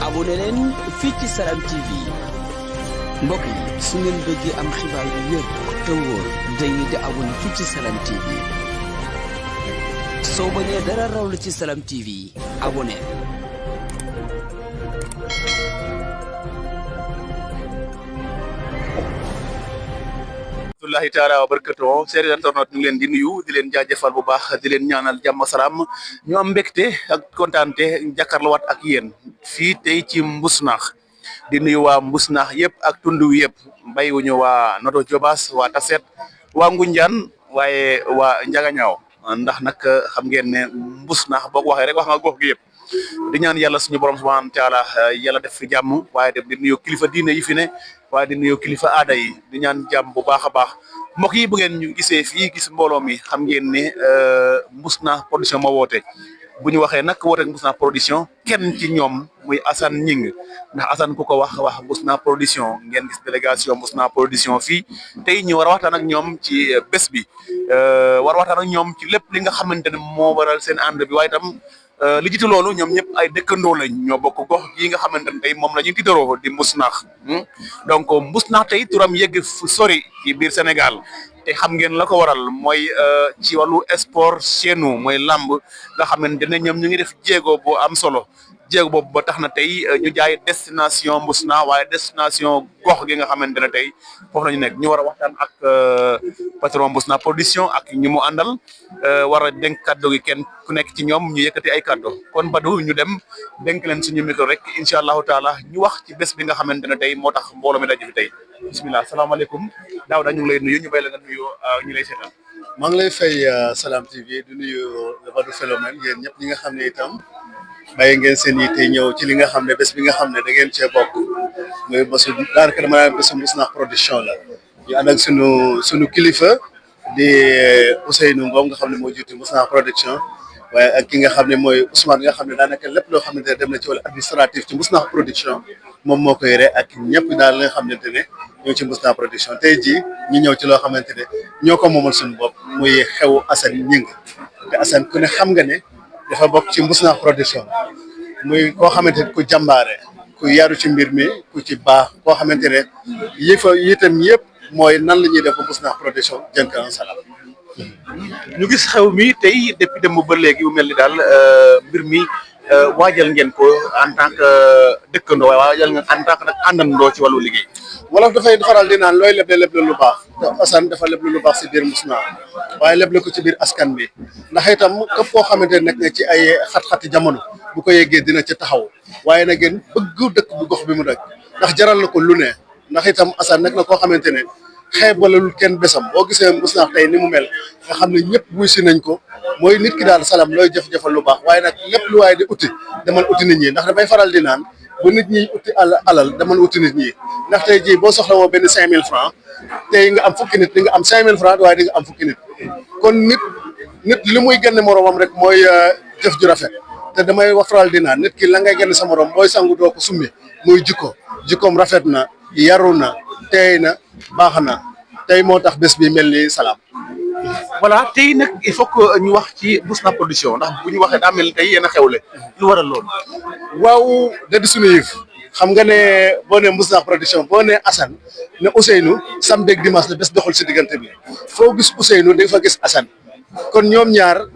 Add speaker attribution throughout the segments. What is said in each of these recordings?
Speaker 1: abonné leen fii ci Salam TV mbokk yi su ngeen bëggee am xibaar yu wér te wóor dañuy di abonné fii ci Salam TV soo bañee dara raw la ci Salam TV abonné.
Speaker 2: Allahi taala wa barakatuh seeri internet ñu ngi leen di nuyu di leen jaajëfal bu baax di leen ñaanal jàmm salaam ñu am mbégte ak kontaante jàkkaarloowaat ak yéen fii tey ci Mbousnakh di nuyu waa Mbousnakh yëpp ak tund wi yëpp bàyyiwuñu waa Noto Diobass waa Tasset waa Ngunjaan waaye waa Njagañaaw ndax nag xam ngeen ne Mbousnakh boo ko waxee rek wax nga gox gi yëpp di ñaan yàlla suñu borom subhanahu wa taala yàlla def fi jàmm waaye def di nuyu kilifa diine yi fi ne waaye di nuyu kilifa aada yi di ñaan jàmm bu baax a baax mbokk yi bu ngeen ñu gisee fii gis mbooloo mi xam ngeen ne Mbousnakh production moo woote bu ñu waxee nag woote Mbousnakh production kenn ci ñoom muy Assane Gningue ndax Assane ku ko wax Mbousnakh production ngeen gis délégation Mbousnakh production fii tey ñu war a waxtaan ak ñoom ci bés bi war a waxtaan ak ñoom ci lépp li nga xamante ne moo waral seen ànd bi waaye itam li jiitu loolu ñoom ñëpp ay dëkkandoo lañ ñoo bokk gox gi nga xamante ne tey moom la ñuy tiitaroo di Mbousnakh donc Mbousnakh tey turam yegg fu sori ci biir Sénégal te xam ngeen la ko waral mooy ci wàllu sport chez nous mooy lamb nga xamante ne ñoom ñu ngi def jéego bu am solo jéego boobu ba tax na tey ñu jaay destination Mbousnakh waaye destination gox gi nga xamante ne tey foofu la ñu nekk ñu war a waxtaan ak patron Mbousnakh production ak ñu mu àndal war a dénk kàddu gi kenn ku nekk ci ñoom ñu yëkkati ay kàddu kon Badou ñu dem dénk leen suñu micro rek incha allahu taala ñu wax ci bés bi nga xamante ne tey moo tax mbooloo mi daje fi tey bisimilah salaamaaleykum Daouda ñu ngi lay nuyu ñu bay la nga nuyu ñu lay seetaan.
Speaker 3: maa ngi lay fay Salam TV di nuyu Badou Philomène yéen ñëpp ñi nga xam ne itam bàyyi ngeen seen yitte ñëw ci li nga xam ne bés bi nga xam ne da ngeen cee bokk muy bésu daanaka dama naan bésu Mbousnakh production la ñu ànd ak sunu kilifa di Ousseynou Ngom nga xam ne moo jiitu Mbousnakh production waaye ak ki nga xam ne mooy Ousmane nga xam ne daanaka lépp loo xamante ne dem na ci wàllu administratif ci Mbousnakh production moom moo ko yore ak ñëpp daal nga xamante ne ñoo ci Mbousnakh production tey jii ñu ñëw ci loo xamante ne ñoo ko moomal suñu bopp muy xew Assane Gningue te Assane ku ne xam nga ne dafa bokk ci Mbousnakh production muy koo xamante ne ku jàmbaare ku yaru ci mbir mi ku ci baax koo xamante ne yitam yëpp mooy nan la ñuy def ba Mbousnakh production jëm kanam salaam.
Speaker 2: ñu gis xew mi tey depuis dem ba léegi bu mel ni daal mbir mi waajal ngeen ko en tant que dëkkandoo waaye waajal ngeen en tant que nag àndandoo ci wàllu liggéey.
Speaker 3: wolof dafay faral di naan looy leble lu baax te Assane dafa leble lu baax si biir Mbousnakh waaye leble ko ci biir askan bi ndax itam képp koo xamante ne nekk nga ci ay xat-xati jamono bu ko yeggee dina ci taxaw waaye nag ngeen bëgg dëkk bi gox bi mu dëkk ndax jaral na ko lu ne ndax itam Assane nekk na koo xamante ne xeebalul kenn bésam boo gisee Mbousnakh tey ni mu mel nga xam ne ñëpp wuy si nañ ko mooy nit ki daal salam looy jëf-jëfal lu baax waaye nag lépp lu waaye di uti demal uti nit ñi ndax damay faral di naan bu nit ñi uti alal demal uti nit ñi ndax tey jii boo soxla woo benn 5000 francs tey nga am fukki nit di nga am 5000 francs waaye di nga am fukki nit kon nit li muy génne moroomam rek mooy jëf ju rafet te damay wax faral di naan nit ki la ngay génne sa morom booy sangu doo ko summi muy jikkoom rafet na yaru na teey na baax na tey moo tax bés bi mel ni salaam.
Speaker 2: voilà tey nag il faut que ñu wax ci Mbousnakh production ndax bu ñu waxee daa mel ni tey yéen a xewle lu waral loolu.
Speaker 3: waaw da di suñu yëf xam nga ne boo nee Mbousnakh production boo nee Assane ne Ousseynou samedi ak dimanche la bés doxul si diggante bi foo gis Ousseynou da nga fa gis Assane kon ñoom ñaar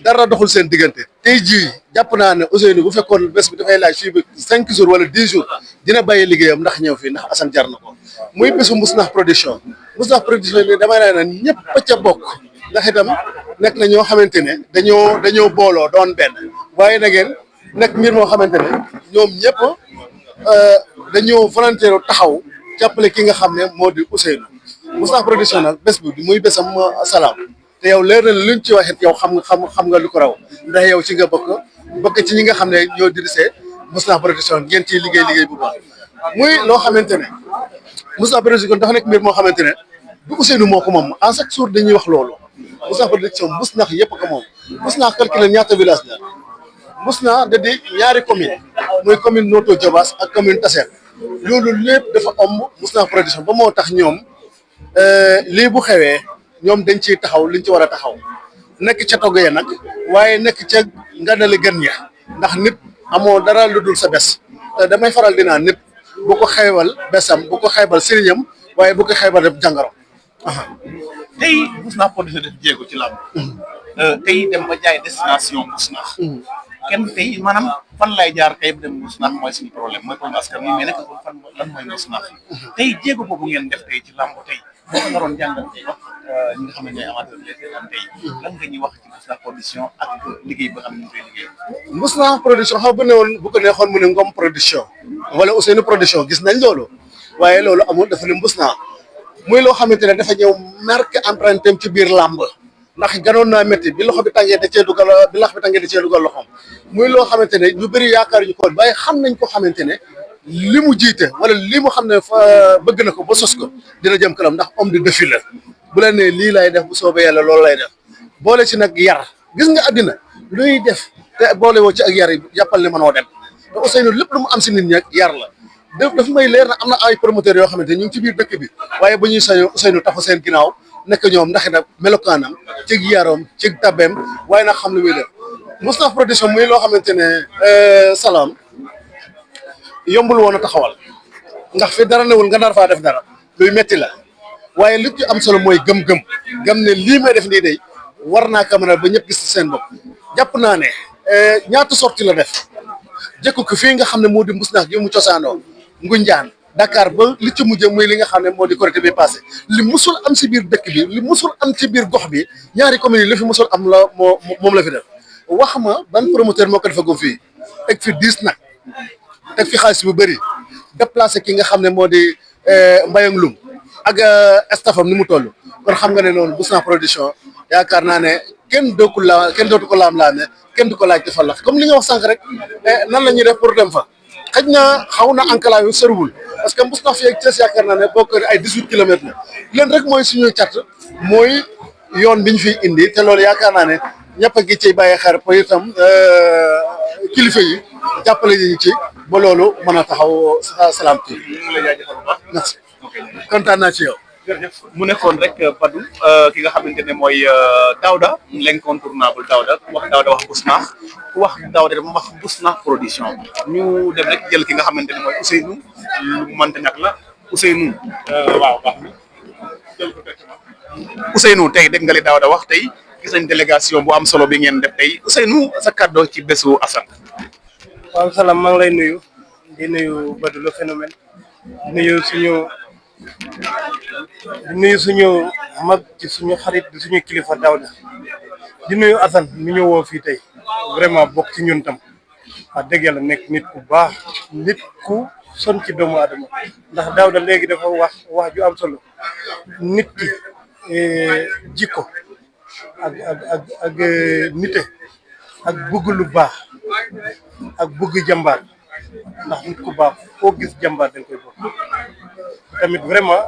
Speaker 3: dara doxul seen diggante tey jii jàpp naa ne Ousseynou bu fekkoon bés bi dafay laaj fii ba 5 jours wala 10 jours dina bàyyi liggéeyam ndax ñëw fii ndax Assane jar na ko muy bésu Mbousnakh production bi damay naa ne ñëpp a ca bokk ndax itam nekk na ñoo xamante ne dañoo booloo doon benn waaye na ngeen nekk mbir moo xamante ne ñoom ñëpp dañoo volontaire taxaw jàppale ki nga xam ne moo di Ousseynou Mbousnakh production nag bés bi muy bésam salaam te yow leer na luñ ci waxit yow xam nga lu ko raw ndax yow ci nga bokk ci ñi nga xam ne ñoo dirigé Mbousnakh production ngeen ciy liggéey bu baax muy loo xamante ne Mbousnakh production dafa nekk mbir moo xamante ne du Ousseynou moo ko moom en chaque jour dañuy wax loolu Mbousnakh production Mbousnakh yëpp ko moom Mbousnakh calculé ñaata village la Mbousnakh da di ñaari commune mooy commune Noto Diobass ak commune Tasset loolu lépp dafa ëmb Mbousnakh production ba moo tax ñoom lii bu xewee ñoom dañ ciy taxaw liñ ci war a taxaw nekk ca togg nag waaye nekk ca nganale gën ña ndax nit amoo dara lu dul sa bés damay faral di naan nit bu ko xeebal besam bu ko xeebal sëriñam waaye bu ko xeebal def jàngaro.
Speaker 2: tey Mbousnakh production def jéego ci làmb tey dem ba jaay destination Mbousnakh kenn tey maanaam fan lay jaar tey dem Mbousnakh mooy suñu problème mooy problème askan wi mais nag fan lan mooy Mbousnakh tey jéego boobu ngeen def tey ci làmb tey boo ko naroon jàngal wax ñi nga xam ne ñooy amateur tey lan nga ñuy wax ci Mbousnakh production ak liggéey ba xam ne ñu koy liggéey.
Speaker 3: Mbousnakh production xam bu ne woon bu ko neexoon mu ne Ngom production wala Ousseynou production gis nañ loolu waaye loolu amul dafa ne Mbousnakh muy loo xamante ne dafa ñëw marque empreinte ci biir làmb ndax ganoon naa métti bi loxo bi tàngee da cee dugal bi lax bi tàngee da cee dugal loxoom muy loo xamante ne ñu bëri yaakaar ñu ko waaye xam nañ ko xamante ne li mu jiite wala li mu xam ne fa bëgg na ko ba sos ko dina jëm kanam ndax homme de défi la bu la nee lii lay def bu soobee yàlla loolu lay def boole ci nag yar gis nga àddina luy def te boole woo ci ak yar yi jàppal ne mënoo dem te Ousseynou lépp lu mu am si nit ñi ak yar la daf may leer na am na ay promoteurs yoo xamante ñu ngi ci biir dëkk bi waaye bu ñuy sañoo Ousseynou taxu seen ginnaaw nekk ñoom ndax nag melokaanam cig yaroom cig tabeem waaye nag xam lu muy def Mbousnakh production muy loo xamante ne salaam yombul woon a taxawal ndax fi dara newul nga nar faa def dara luy metti la waaye li ci am solo mooy gëm-gëm gëm ne lii may def nii day war naa caméra ba ñëpp gis seen bopp jàpp naa ne ñaata sorti la def jëkku ko fii nga xam ne moo di Mbousnakh gi mu cosaanoo Ngunjaan Dakar ba li ci mujjee muy li nga xam ne moo di Korité bi passé li musul am si biir dëkk bi li musul am ci biir gox bi ñaari communes yi li fi musul am la moom la fi def wax ma ban promoteur moo ko defagum fii teg fi 10 nag teg fi xaalis bu bëri déplacé ki nga xam ne moo di Mbayang Loum ak staffam ni mu toll kon xam nga ne noonu Mbousnakh production yaakaar naa ne kenn dootu ko laam-laame kenn du ko laaj defal la comme li nga wax sànq rek nan la ñuy def pour dem fa xëj na xaw na enclave yu soriwul parce que Mbousnakh fii ak Thiès yaakaar naa ne boo ko ay 18 kilomètres la leen rek mooy suñu cat mooy yoon bi ñu fiy indi te loolu yaakaar naa ne ñëpp a ngi ciy bàyyi xel pour itam kilifa yi jàppale ñu ci ba loolu mën a taxaw Salam TV.
Speaker 2: ñu ngi lay jaajëfal bu baax.
Speaker 3: merci kontaan naa ci yow.
Speaker 2: jërëjëf mu nekkoon rek Badou ki nga xamante ne mooy Daouda l'incontournable Daouda ku wax Daouda wax Mbousnakh ku wax Daouda dama wax Mbousnakh production ñu dem rek jël ki nga xamante ne mooy Ousseynou lu mënta ñàkk la Ousseynou waaw baax na jël ko Ousseynou tey dégg nga li Daouda wax tey gis nañ délégation bu am solo bi ngeen def tey Ousseynou sa kàddoo ci bésu Assane.
Speaker 4: waaw salaam maa ngi lay nuyu di nuyu Badou le phénomène di nuyu suñu mag ci suñu xarit di suñu kilifa Daouda di nuyu Assane mi ñu woo fii tey vraiment bokk ci ñun tam wax dëgg yàlla nekk nit ku baax nit ku son ci doomu adama ndax Daouda léegi dafa wax ju am solo nit ki jikko ak nite ak bëgg lu baax ak bëgg jàmbaar ndax nit ku baax foo gis jàmbaar dañ koy bokk tamit vraiment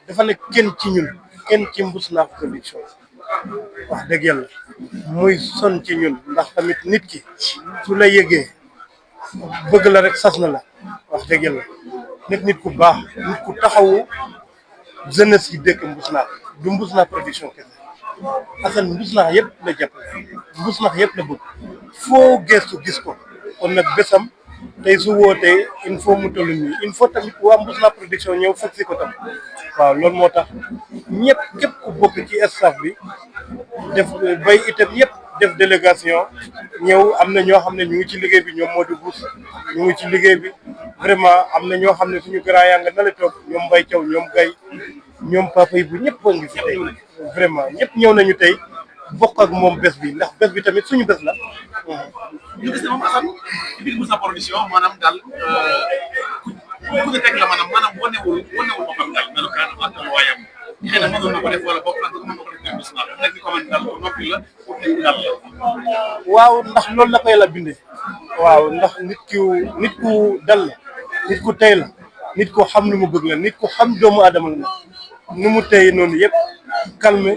Speaker 4: dafa nekk kenn ci ñun kenn ci Mbousnakh production wax dëgg yàlla muy son ci ñun ndax tamit nit ki su la yëgee bëgg la rek sas na la wax dëgg yàlla nit ku baax nit ku taxawu jeunesse yi dëkk Mbousnakh du Mbousnakh production kese Assane Mbousnakh yëpp la jàpp Mbousnakh yëpp la bëgg foo gestu gis ko kon nag bésam tey su wootee il faut mu toll nii il faut tamit waa Mbousnakh production ñëw fekk si ko tam waaw loolu moo tax ñëpp képp ku bokk ci staff bi def bay itam yëpp def délégation ñëw am na ñoo xam ne ñu ngi ci liggéey bi ñoom moo di buus ñu ngi ci liggéey bi vraiment am na ñoo xam ne suñu grand yaa nga na la toog ñoom Mbaye Thiaw ñoom Gaye ñoom papa yi bu ñëpp a ngi fi tey vraiment ñëpp ñëw nañu tey bokk ak moom bés bi ndax bés bi tamit suñu bés la.
Speaker 2: ñu gis ne moom Assane ci biir Mbousnakh production maanaam daal ku bëgg a teg la maanaam wanewul boppam daal melukaan ak waayam xëy na mënoon na ko def wala bopp ak mën na ko def ci Mbousnakh nekk ko man daal noppi la pour nekk daal la.
Speaker 4: waaw ndax loolu la ko yàlla bindee waaw ndax nit ku dal la nit ku tey la nit ku xam lu mu bëgg la nit ku xam doomu aadama la nu mu tey noonu yëpp calme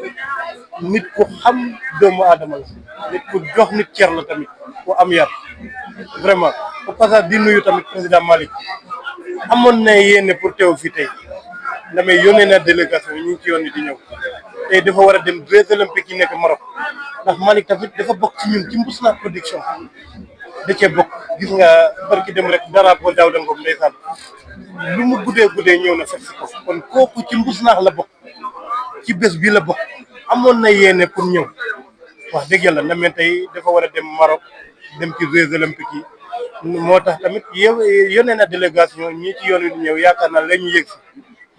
Speaker 4: nit ku xam doomu aadama la nit ku jox nit cer la tamit ku am yar vraiment au passage di nuyu tamit président Malick amoon na yéene pour teew fii tey damay yónnee na délégation ñu ngi ci yoon di ñëw tey dafa war a dem Jeux olympiques yi nekk Maroc ndax Malick tamit dafa bokk ci ñun ci Mbousnakh production da cee bokk gis nga barki dem rek drapeau Daouda Ngom ndeysaan lu mu guddee ñëw na fekk si ko kon kooku ci Mbousnakh la bokk ci bés bi la bokk amoon na yéene pour ñëw wax dëgg yàlla na tey dafa war a dem Maroc dem ci Jeux olympiques yi moo tax tamit yónnee na délégation ñii ci yoon wi di ñëw yaakaar naa la ñu yëg si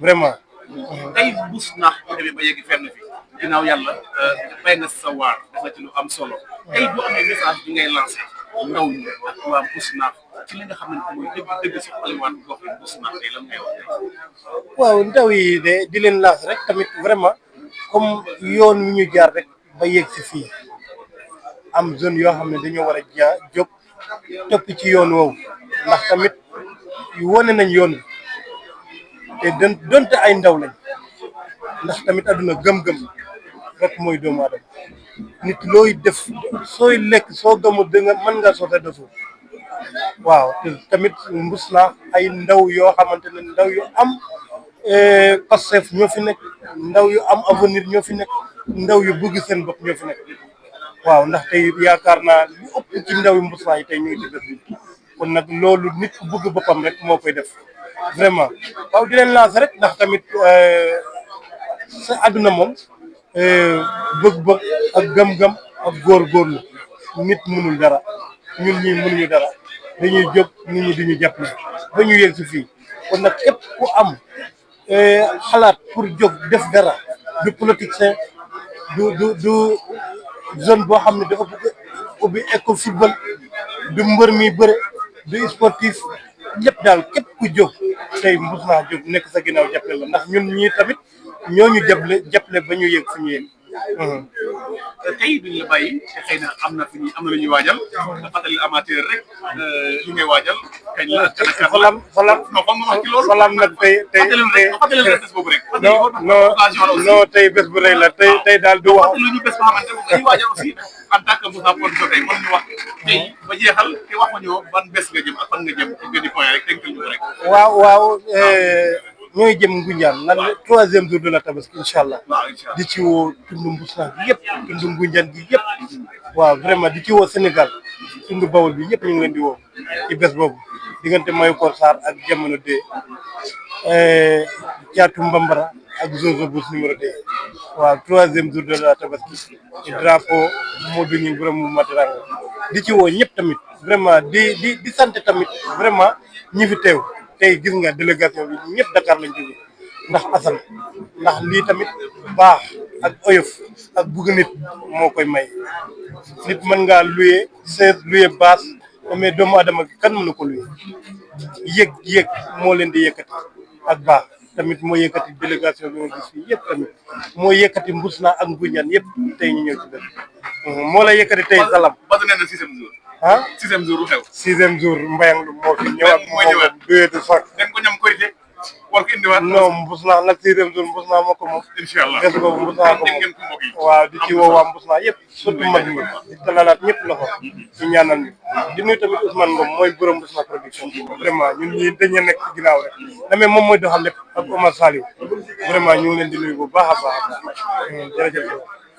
Speaker 4: vraiment.
Speaker 2: tey Mbousnakh bu demee ba yegg fenn fi ginnaaw yàlla bay nga sa waar def na ci lu am solo tey boo amee message bi ngay lancé ndaw ñi ak waa Mbousnakh ci li nga xamante mooy dëgg si xaliwaat gox yi Mbousnakh tey lan ngay wax
Speaker 4: waaw ndaw yi de di leen laas rek tamit vraiment comme yoon wi ñu jaar rek ba yegg si fii am zone yoo xam ne dañoo war a jóg topp ci yoon woowu ndax tamit wane nañ yoon te donte ay ndaw lañ ndax tamit àdduna gëm-gëm rek mooy doomu aadama nit looy def sooy lekk soo gëmul da nga mën nga sote de suuf waaw te tamit Mbousnakh ay ndaw yoo xamante ne ndaw yu am Pastef ñoo fi nekk ndaw yu am avenir ñoo fi nekk ndaw yu bëgg seen bopp ñoo fi nekk waaw ndax tey yaakaar naa lu ëpp ci ndaw yu Mbousnakh yi tey ñu ngi ci bés bi kon nag loolu nit ku bëgg boppam rek moo koy def vraiment waaw di leen lancer rek ndax tamit sa àdduna moom bëgg-bëgg ak gëm-gëm ak góor-góorlu nit mënul dara ñun ñii mënuñu dara dañuy jóg nit ñi duñu jàppale ba ñu yegg si fii kon nag képp ku am xalaat pour jóg def dara du politicien du zone boo xam ne dafa bëgg ubbi école football du mbër mi bëre du sportif lépp daal képp ku jóg tey Mbousnakh jóg nekk sa ginnaaw jàppale la ndax ñun ñii tamit ñooñu jàppale ba ñu yegg fu ñu yegg.
Speaker 2: tey duñ la bàyyi te xëy na am na lu ñuy waajal nga fàttali amateur rek li ngay waajal kañ la kan ak kan la non xam nga wax ci loolu
Speaker 4: salaam nag tey
Speaker 2: fàttali rek bés boobu rek
Speaker 4: non tey bés bu rëy la tey daal du wax
Speaker 2: lu ñu bés boo xamante ne dañuy waajal aussi en tant que Mbousnakh Production tey mën ñu wax tey ba jeexal te waxuñoo ban bés nga jëm ak fan nga jëm ci benn point rek tënkal ñu ko rek
Speaker 4: waaw ñooy jëm Ngoundiane lan 3e jour de la tabaski incha allah di ci woo tundu Mbousnakh bi yëpp tundu Ngoundiane bi yëpp waaw vraiment di ci woo Sénégal tundu Bawol bi yëpp ñu ngi leen di woo ci bés boobu diggante Mayakor Sarr ak jamono de Thiatou Mbambara ak Zozo Bous numéro 2 waaw 3e jour de la tabaski ci drapeau Modou Ñing borom mu Mataranga di ci woo ñëpp tamit vraiment di sant tamit vraiment ñi fi teew tey gis nga délégation bi ñëpp Dakar lañ jógee ndax Assane ndax lii tamit baax ak oyof ak bugg nit moo koy may nit mën ngaa luye seet luye baas mais doomu adama kan mënu ko luye yëg moo leen di yëkkati ak baax tamit moo yëkkati délégation bi nga gis fii yëpp tamit moo yëkkati Mbousnakh ak Ngoundiane yëpp tey ñu ñëw ci dëkk moo la yëkkati tey salam
Speaker 2: ba nee na 6e jour
Speaker 4: ah
Speaker 2: 6e jour lu xew
Speaker 4: 6e jour Mbayang lu moo fi ñëwaat moom duyeetu sax
Speaker 2: dañ ko ñam korité war ko indiwaat
Speaker 4: non Mbousnakh nag 6e jour Mbousnakh moo ko moom
Speaker 2: inshallah
Speaker 4: bés boobu Mbousnakh ko moom waaw di ci woo waa Mbousnakh yëpp surtout mag ñi di talalaat ñëpp loxo ci ñaanal ñi di nuyu tamit Ousmane Ngom mooy borom Mbousnakh Production vraiment ñun ñi dañu nekk ci ginnaaw rek mais moom mooy doxal lépp ak Omar Saliou vraiment ñu ngi leen di nuyu bu baax a baax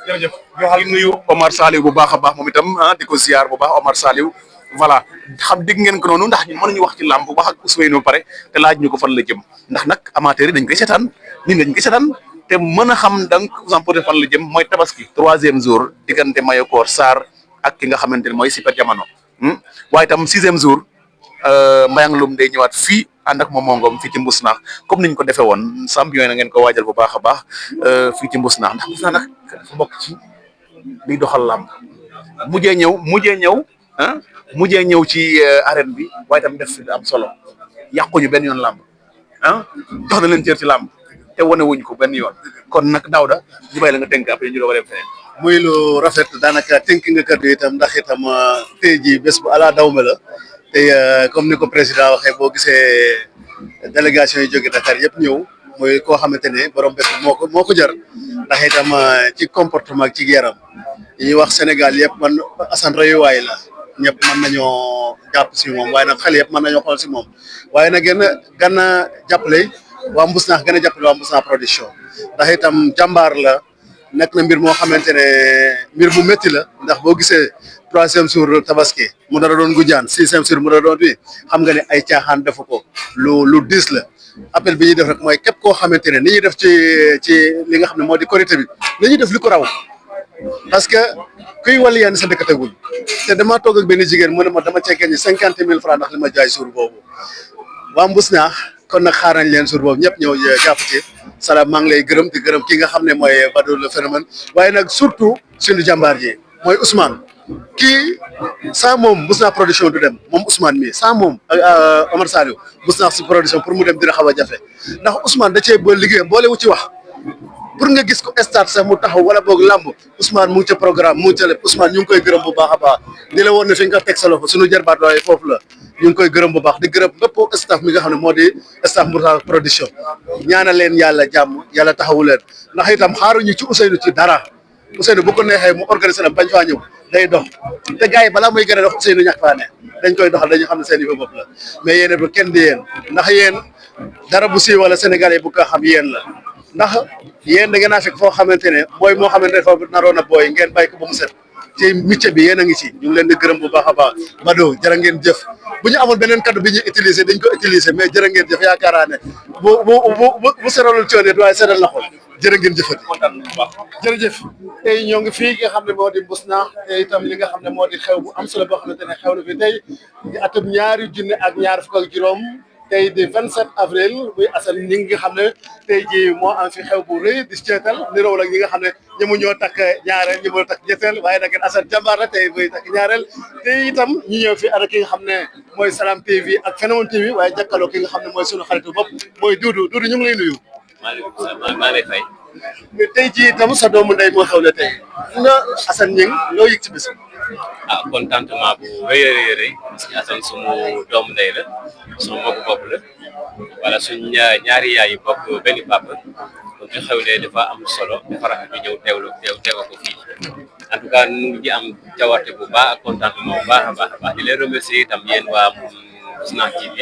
Speaker 4: jërëjëf
Speaker 2: di nuyu Omar Saliou bu baax a baax moom itam di ko ziar bu baax Omar Saliou voilà xam dégg ngeen ko noonu ndax ñun mënuñu wax ci làmb wax ak Ousseynou pare te laaj ñu ko fan la jëm ndax nag amateur yi dañ koy seetaan nit dañ koy seetaan te mën a xam donc Ousmane fan la jëm mooy tabaski 3e jour diggante Mayakor Sarr ak ki nga xamante ne mooy Super Jamono waaye itam 6e jour Mbayang Loum day ñëwaat fii ànd ak moom Ngom fii ci Mbousnakh comme niñ ko defee woon champion na ngeen ko waajal bu baax a baax fii ci Mbousnakh ndax Mbousnakh nag dafa bokk ci liy doxal làmb mujjee ñëw ci arène bi waaye tam def fi am solo yàquñu benn yoon làmb jox na leen cër ci làmb te wane wuñ ko benn yoon kon nag Daouda ñu bay la nga tënk après ñu doog a dem feneen.
Speaker 3: muy lu rafet daanaka tënk nga kàddu itam ndax itam tey jii bés bu ala dawme la tey comme ni ko président waxee boo gisee délégation yi jóge Dakar yëpp ñëw muy koo xamante ne borom bés moo ko jar ndax itam ci comportement ak ci yaram yi wax Sénégal yëpp man Assane royuwaay la. ñëpp mën nañoo jàpp si moom waaye nag xale yëpp mën nañoo xool si moom waaye nag gën a jàppale waa Mbousnakh gën a jàppale waa Mbousnakh Production ndax itam jàmbaar la nekk na mbir moo xamante ne mbir mu métti la ndax boo gisee 3e jour tabaski mu dara doon Gujaan 6e jour mu dara doon bi xam nga ne ay caaxaan defu ko lu diis la appel bi ñuy def rek mooy képp koo xamante ne ni ñuy def ci li nga xam ne moo di korité bi nañuy def li ko raw parce que kuy wàllu yenn sa dëkk tegul te damaa toog ak benn jigéen mu ne ma dama cee gagné 50 000 francs ndax li ma jaay jour boobu waa Mbousnakh kon nag xaarañ leen jour boobu ñëpp ñëw jàpp ci salaam maa ngi lay gërëm di gërëm ki nga xam ne mooy Badou le phénomène waaye nag surtout suñu jàmbaar ji mooy Ousmane kii sans moom Mbousnakh production du dem moom Ousmane mii sans moom Omar Saliou Mbousnakh si production pour mu dem dina xaw a jafe ndax Ousmane da cee ba liggéeyam boole wu ci wax pour nga gis ko stade sax mu taxaw wala boog lamb Ousmane mu ngi ca programme mu ngi ca lépp Ousmane ñu ngi koy gërëm bu baax a baax di la woon ne fi nga teg sa loxo suñu jarbaat waaye foofu la ñu ngi koy gërëm bu baax di gërëm bépp staff mi nga xam ne moo di staff Mbousnakh production ñaanal leen yàlla jàmm yàlla taxawu leen ndax itam xaaruñu ci Ousseynou ci dara Ousseynou bu ko neexee mu organisé na bañ faa ñëw day dox te gars yi balaa muy gën a dox Ousseynou ñàkk faa ne dañ koy doxal dañu xam ne seen yëfu bopp la mais yéen bu kenn di yéen ndax yéen dara bu siiw wala Sénégalais bu ko xam yéen la ndax yéen da ngeen a fekk foo xamante ne booy moo xamante ne dafa naroon a booy ngeen bàyyi ko ba mu set ci métier bi yéen a ngi ci ñu ngi leen di gërëm bu baax a baax Badou jërë ngeen jëf bu ñu amoon beneen kaddu bi ñuy utiliser dañ ko utiliser mais jërë ngeen jëf yaakaaraa ne bu seralul coono waaye seral na xol jërë ngeen jëfati jërëjëf tey ñoo ngi fii nga xam ne moo di Mbousnakh te itam li nga xam ne moo di xew bu am solo boo xamante ne xew na fi tey di atum 2020 tey di 27 avril muy Assane ñi nga xam ne tey ji moo am fi xew bu rëy di ceetal niroo ak ñi nga xam ne ñi mu ñoo takk ñaareel ñi mu takk ñetteel waaye nag Assane jàmbaar la tey muy takk ñaareel te itam ñu ñëw fi ak ki nga xam ne mooy Salam TV ak Phénomène TV waaye jàkkaarloo ki nga xam ne mooy sunu xaritu bopp mooy Doudou ñu ngi lay nuyu.
Speaker 5: maaleykum salaam maa ngi lay fay.
Speaker 3: mais tey jii itam sa doomu ndey moo xew la tey nga Assane ñi loo yëg ci bés
Speaker 5: contentement bu rëy a rëy parce que Assane sumu doomu ndey la sumu mbokku bopp la wala suñ ñaari yaay yi bokk benn papa kon ci xewlee dafa am solo dafa rafet ñu ñëw teewa ko fii en tout cas ñu ngi am jawarte bu baax ak contentement bu baax a baax di leen remercier itam yéen waa Mbousnakh TV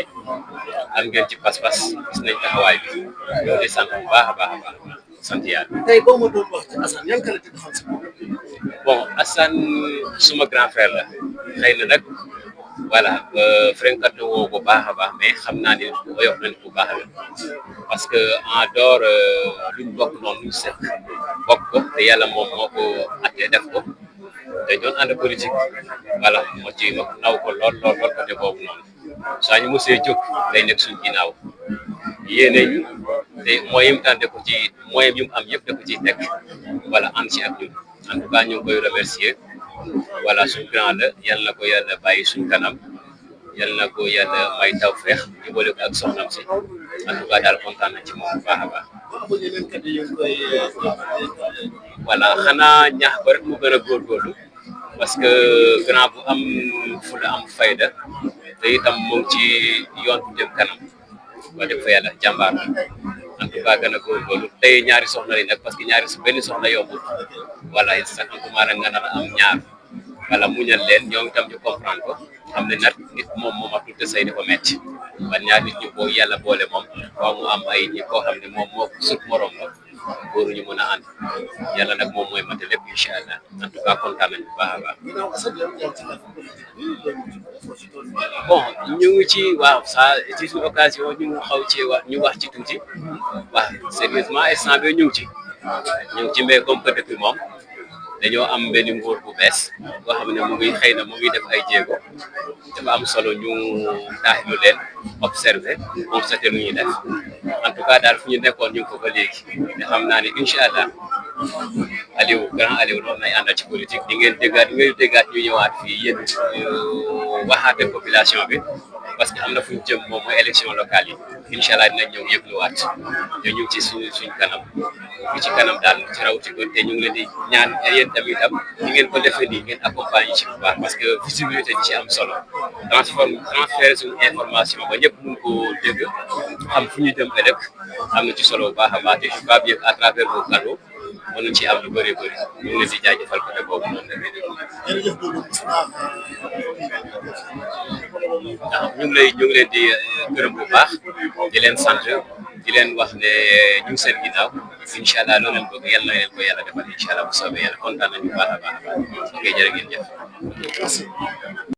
Speaker 5: am ngeen ci pas-pas gis nañ taxawaay bi ñoo di sant bu baax a baax sant yàlla.
Speaker 3: tey boo ma doon wax ci Assane yan qualité nga xam si
Speaker 5: bon Assane suma grand frère la xëy na nag voilà fréquenté woo ko baax a baax mais xam naa ni oyof na nit bu baax la parce que en dehors luñ bokk noonu luñ seq bokk ko te yàlla moom moo ko attee def ko dañ doon ànd politique voilà moo ci ma naw ko lool côté boobu noonu saa ñu mosee jóg day nekk suñ ginnaaw yéene ñu te moyen tam de ko ci moyen yu mu am yëpp da ko ciy teg voilà ànd ci ak ñun en tout cas ñu ngi koy remercier voilà suñ grand la yal na ko yàlla bàyyi suñ kanam yal na ko yàlla may taw feex jubale ko ak soxnam si en tout cas daal kontaan na ci moom bu baax a baax voilà xanaa ñaax ko rek mu gën a góorgóorlu parce que grand bu am fula am fayda te itam mu ngi ci yoon bu jëm kanam wax dëgg fa yàlla jàmbaar en tout cas gën a góorgóorlu tey ñaari soxna yi nag parce que ñaari benn soxna yombul voilà sakantumaa nag nga nar a am ñaar wala muñal leen ñoom itam ñu comprendre ko xam ne nag nit moom moomatul te say dafa metti wan ñaar nit ñi boo yàlla boole moom faaw mu am ay ñi koo xam ne moom moo sut morom la góoru ñu mën a ànd yàlla nag moom mooy mate lépp incha allah en tout cas kontaan nañ bu baax a baax bon ñu ngi ci waaw ça ci suñu occasion ñu xaw ci ñu wax ci tuuti waaw sérieusement instant bi ñu ngi ci mais comme que depuis moom dañoo am benn nguur bu bees boo xam ne mu ngi xëy na mu ngi def ay jéego dafa am solo ñu taaxilu leen observer constater lu ñuy def en tout cas daal fu ñu nekkoon ñu ngi ko ba léegi te xam naa ne incha allah grand Aliou loolu nay àndal ci politique di ngeen déggaat ñu ñëwaat fii yéen waxaate population bi parce que am na fu ñu jëm moom mooy élection locale yi incha allah dinañ ñëw yëgluwaat te ñu ngi ci suñ kanam bi ci kanam daal ci rawti ko te ñu ngi leen di ñaan yéen tamit itam ni ngeen ko defee nii ngeen accompagner ci bu baax parce que visibilité di ci am solo transférer suñu information ba ñëpp mun ko dégg xam fu ñu jëm ëllëg am na ci solo bu baax a baax te je crois bien à travers vos canaux mën nañ ci am lu bëri ñu ngi leen di jaajëfal côté boobu noonu la ñu ngi leen di gërëm bu baax di leen sant di leen wax ne ñu ngi seen ginnaaw incha allah loolu lañ bëgg yàlla na leen ko yàlla defal incha allah bu soobee yàlla kontaan nañu bu baax a baax ok jërë ngeen jëf.